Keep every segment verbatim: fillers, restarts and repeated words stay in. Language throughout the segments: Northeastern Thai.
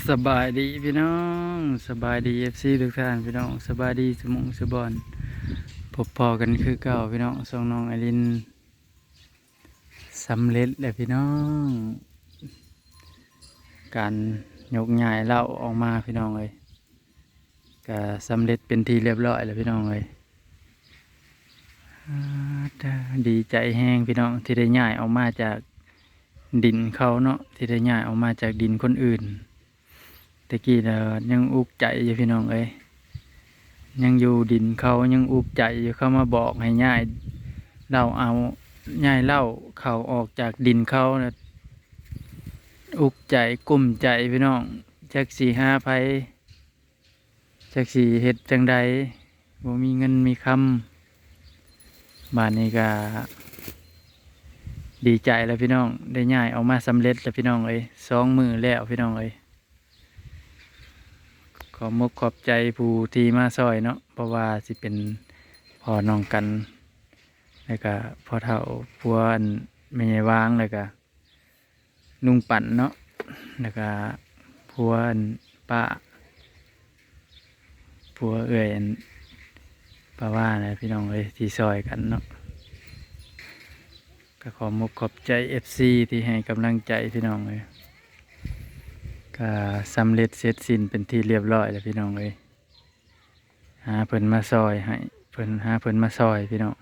สบายดีพี่น้อง สบายดี เอฟซี ทุกท่านพี่น้อง สบายดีสมองสบอน พบพ้อกันคือเก่าพี่น้อง ช่องน้องไอริน สำเร็จแล้วพี่น้อง การยกย้ายเหล้าออกมาพี่น้องเอ้ย ก็สำเร็จเป็นที่เรียบร้อยแล้วพี่น้องเอ้ย อ่า ดีใจแฮงพี่น้อง ที่ได้ย้ายออกมาจากดินเขาเนาะ ที่ได้ย้ายออกมาจากดินคนอื่น แต่กี้น่ะยังอุกใจอยู่พี่น้องเอ้ย ยังอยู่ดินเขายังอุกใจอยู่ เขามาบอกให้ย้ายเหล้าเอา ย้ายเหล้าเขาออกจากดินเขานะ อุกใจกุ้มใจพี่น้อง จักสิหาไผ จักสิเฮ็ดจั่งใด บ่มีเงินมีคำ บาดนี้ก็ดีใจแล้วพี่น้อง ได้ย้ายออกมาสำเร็จแล้วพี่น้องเอ้ย สองมื้อแล้วพี่น้องเอ้ย ขอบมกขอบใจผู้ที่มาซ่อยเนาะ เพราะว่าสิเป็นพ่อน้องกัน แล้วก็พ่อเฒ่า ผัวอันแม่ใหญ่วาง แล้วก็ ลุงปั่นเนาะ แล้วก็ผัวอันป้า ผัวเอื้อยอันป้าว่านะพี่น้องเอ้ย ที่ซ่อยกันเนาะ ก็ขอมกขอบใจ เอฟซี ที่ให้กำลังใจพี่น้องเอ้ย ก็สำเร็จเสร็จสิ้นเป็นที่เรียบร้อยแล้วพี่น้องเอ้ย หาเพิ่นมาซ่อยให้ เพิ่น หาเพิ่นมาซ่อยพี่น้อง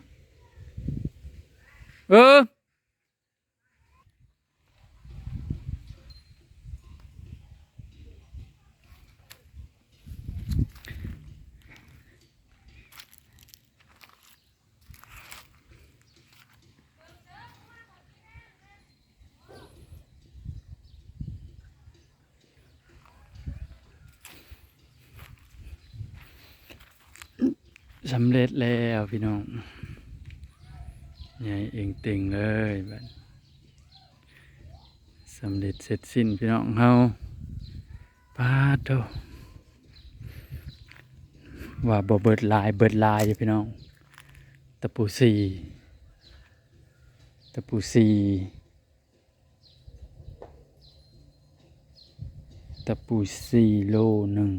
เออ สำเร็จแล้วพี่น้อง ใหญ่เอ่งเต่งเลยบัด สำเร็จเสร็จสิ้นพี่น้องเฮา ปาดโธ่ ว่าบ่เบิดหลาย เบิดหลายอยู่พี่น้อง ตะปูสี่ ตะปูสี่ ตะปูสี่โลหนึ่ง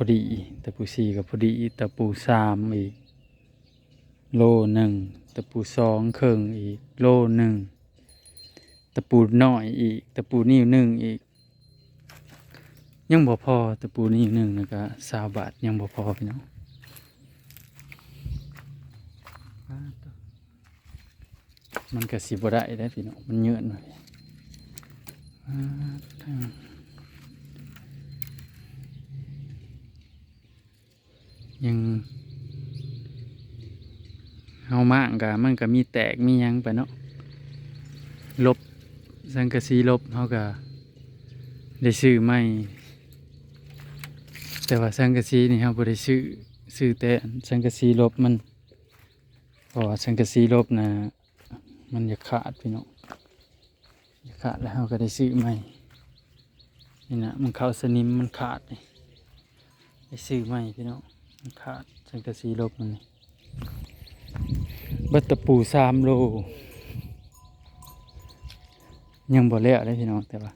พอดี ตะปูสี่ก็พอดี ตะปูสามอีก โลหนึ่ง ตะปูสองเคิ่งอีก โลหนึ่ง ตะปูน้อยอีก ตะปูนิ้วหนึ่งอีก ยังบ่พอ ตะปูนิ้วหนึ่งแล้วก็ซาวบาท ยังบ่พอพี่น้อง มันก็สิบ่ได้เด้อพี่น้อง มันเยินหน่อย อ่า ยัง เฮาม้างกะ มันก็มีแตกมีหยังไปเนาะ ลบ สังกะสีลบ เฮาก็ได้ซื้อใหม่ แต่ว่าสังกะสีนี่เฮาบ่ได้ซื้อ ซื้อแต่อันสังกะสีลบมัน เพราะว่าสังกะสีลบนะ มันอยากขาดพี่น้อง อยากขาดแล้วเฮาก็ได้ซื้อใหม่ นี่นะ มันเข้าสนิม มันขาดนี่ ได้ซื้อใหม่พี่น้อง มันขาด สังกะสีลบมันนี่ เบิดตะปูสามโล ยังบ่แล้วเด้อพี่น้อง แต่ว่า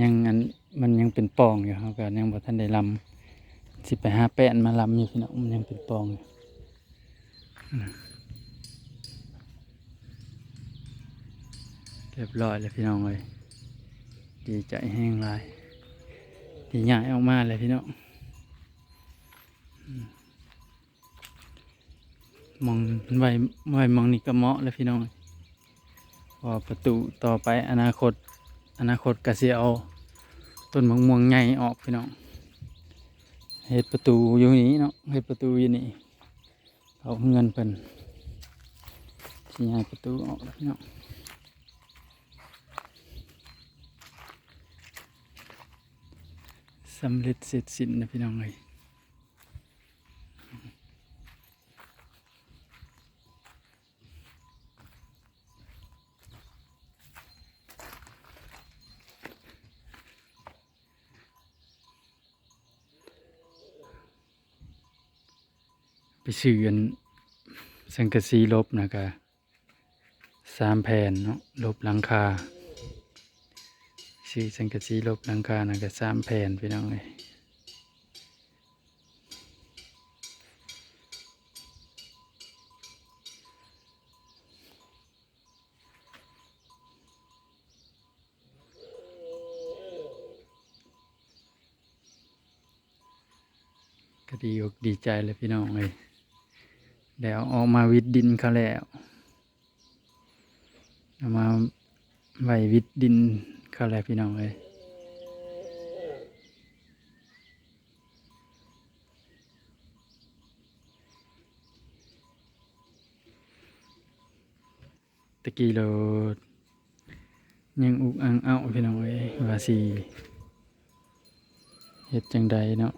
ยังอัน มันยังเป็นป่องอยู่ เฮาก็ยังบ่ทันได้ลำ สิไปหาแป้นมาลำอยู่พี่น้อง มันยังเป็นป่องอยู่ เรียบร้อยแล้วพี่น้องเอ้ย ดีใจแฮงหลาย ที่ย้ายออกมาแล้วพี่น้อง อืม หม่อง ไว้ ไว้หม่องนี้ก็เหมาะแล้วพี่น้อง เพราะว่าประตูต่อไปอนาคต อนาคตก็สิเอาต้นมะม่วงใหญ่ออกพี่น้อง เฮ็ดประตูอยู่นี่เนาะ เฮ็ดประตูอยู่นี่ เอาเฮือนเพิ่น สิย้ายประตูออกแล้วพี่น้อง สำเร็จเสร็จสิ้นนะพี่น้องเอ้ย ไปซื้ออันสังกะสีลบนะกะ สามแผ่นเนาะ ลบหลังคา ซื้อสังกะสีลบหลังคาน่ะก็สามแผ่นพี่น้องเอ้ย ก็ดีอกดีใจเลยพี่น้องเอ้ย ได้เอาออกมาวิดดินเขาแล้ว เอามาไว้วิดดินเขาแล้วพี่น้องเอ้ย ตะกี้เรายังอุกอังเอาพี่น้องเอ้ย ว่าสิเฮ็ดจั่งใดเนาะ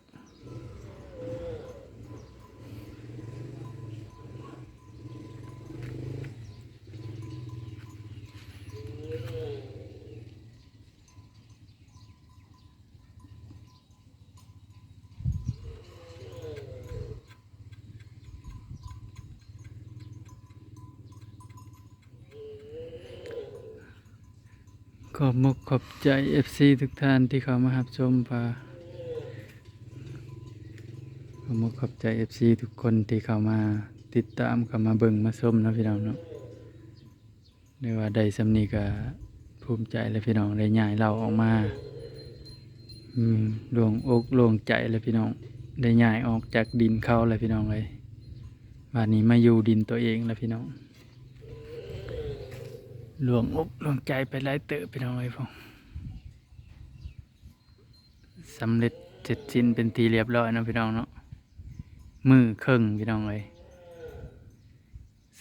ขอบมกขอบใจเอฟซีทุกท่านที่เข้ามารับชมพา ขอบมกขอบใจเอฟซีทุกคนที่เข้ามาติดตาม เข้ามาเบิ่งมาชมเนาะพี่น้องเนาะ หรือว่าได้ส่ำนี้ก็ภูมิใจแล้วพี่น้อง ได้ย้ายเหล้าออกมา อืม โล่งอกโล่งใจแล้วพี่น้อง ได้ย้ายออกจากดินเขาแล้วพี่น้องเอ้ย บัดนี้มาอยู่ดินตัวเองแล้วพี่น้อง โล่งอกโล่งใจไปหลายเติบพี่น้องเอ้ย พวกสำเร็จเสร็จสิ้นเป็นที่เรียบร้อยเนาะพี่น้องเนาะ มื้อครึ่งพี่น้องเอ้ย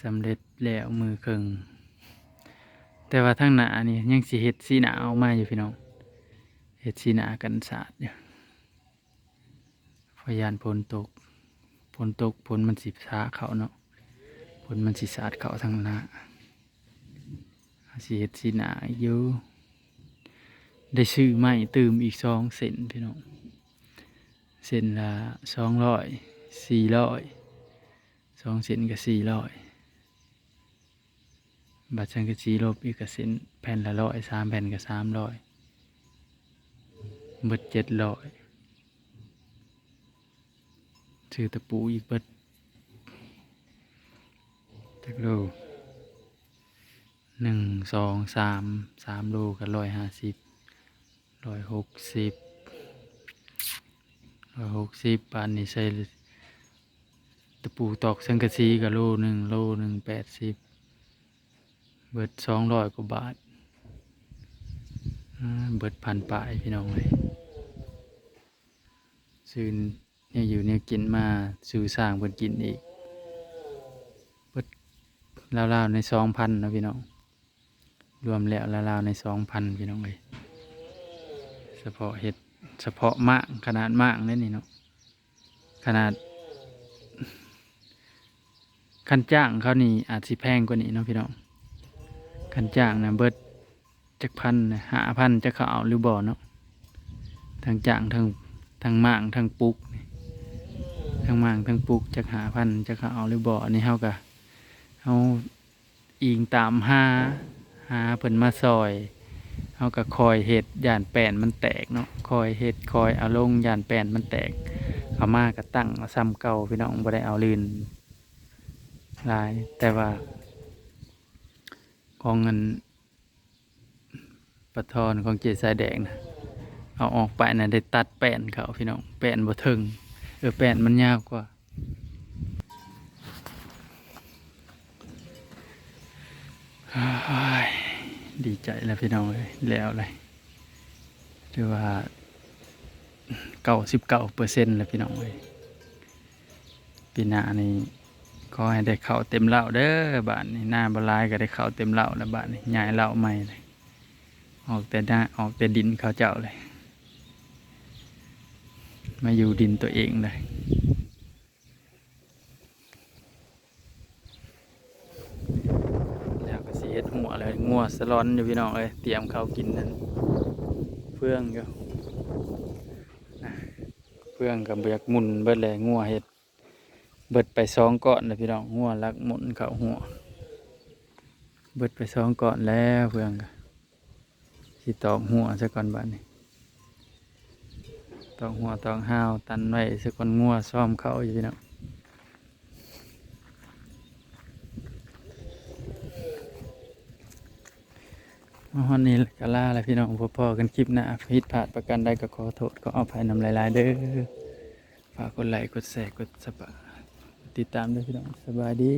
สำเร็จแล้วมื้อครึ่ง แต่ว่าทางหน้านี่ยังสิเฮ็ดสีหน้าออกมาอยู่พี่น้อง เฮ็ดสีหน้ากันสาดอยู่ เพราะย้านฝนตก ฝนตก ฝนมันสิสาดเข้าเนาะ ฝนมันสิสาดเข้าทางหน้า สิเฮ็ดสีหน้าอยู่ ได้ซื้อไม้ตื่มอีกสองเส้นพี่น้อง เส้นละสองร้อย สี่ร้อย สองเส้นก็สี่ร้อย บัดสังกะสีลบอีกก็เส้นแผ่นละร้อย สามแผ่นก็สามร้อย เบิดเจ็ดร้อย ซื้อตะปูอีกเบิดจักโล หนึ่ง สอง สาม สามโลก็ร้อยห้าสิบ ร้อยหกสิบ ร้อยหกสิบ บาดนี้ใส่ตะปูตอกสังกะสีก็โลหนึ่ง โลหนึ่งแปดสิบ เบิดสองร้อยกว่าบาท อ่า เบิดพันปลายพี่น้องเอ้ย ซื้อแนวอยู่แนวกินมาสู่สร้างเพิ่นกินอีก เบิดราวๆในสองพันเนาะพี่น้อง รวมแล้วราวๆในสองพันพี่น้องเอ้ย เฉพาะเฮ็ด เฉพาะม้าง ขนาดม้างเด้นี่เนาะ ขนาด คันจ้างเขานี่อาจสิแพงกว่านี้เนาะพี่น้อง คันจ้างนะเบิดจักพันนะ ห้าพัน จักเขาเอาหรือบ่เนาะ ทั้งจ้างทั้ง ทั้งม้างทั้งปลุกนี่ ทั้งม้างทั้งปลุกจักห้าพัน จักเขาเอาหรือบ่ อันนี้เฮาก็ เฮาอิงตามหา หาเพิ่นมาซอย เฮาก็คอยเฮ็ด ย้านแป้นมันแตกเนาะ คอยเฮ็ด คอยเอาลง ย้านแป้นมันแตก เอามาก็ตั้งเอาส่ำเก่าพี่น้อง บ่ได้เอาลื่นหลาย แต่ว่าของเงิน ปะทอนของเจ๊สายแดงนะ เอาออกไปนะ ได้ตัดแป้นเขาพี่น้อง แป้นบ่เทิง เออ แป้นมันยาวกว่า อ้าย ดีใจแล้วพี่น้องเอ้ย แล้วเลย ถือว่า เก้าสิบเก้าเปอร์เซ็นต์ แล้วพี่น้องเอ้ย ปีหน้านี่ขอให้ได้เข้าเต็มเล้าเด้อ บาดนี้ นาบ่หลายก็ได้เข้าเต็มเล้าแล้ว บาดนี้ ย้ายเล้าใหม่เลย ออกแต่นา ออกแต่ดินเขาเจ้าเลย มาอยู่ดินตัวเองเลย แล้วก็สิเฮ็ดหัวแล้ว งัวสลอนอยู่พี่น้องเอ้ย เตรียมข้าวกินนั่น เฟืองอยู่นะ เฟืองก็บ่อยากหมุนเบิดเลย งัวเฮ็ด เบิดไปสองก้อนแล้วพี่น้อง งัวลักหมุนเข้าหัว เบิดไปสองก้อนแล้ว เฟืองก็สิ สิตอกหัวซะก่อนบัดนี้ ตอกหัวตอกฮาวตันไว้ซะก่อน งัวซ้อมเข้าอยู่พี่น้อง มาฮอดนี้ก็ลาแล้วพี่น้อง พบพ้อกันคลิปหน้า ผิดพลาดประการใดก็ขอโทษขออภัยนำหลายๆเด้อ ฝากกดไลค์กดแชร์กด Subscribe ติดตามด้วยพี่น้อง สบายดี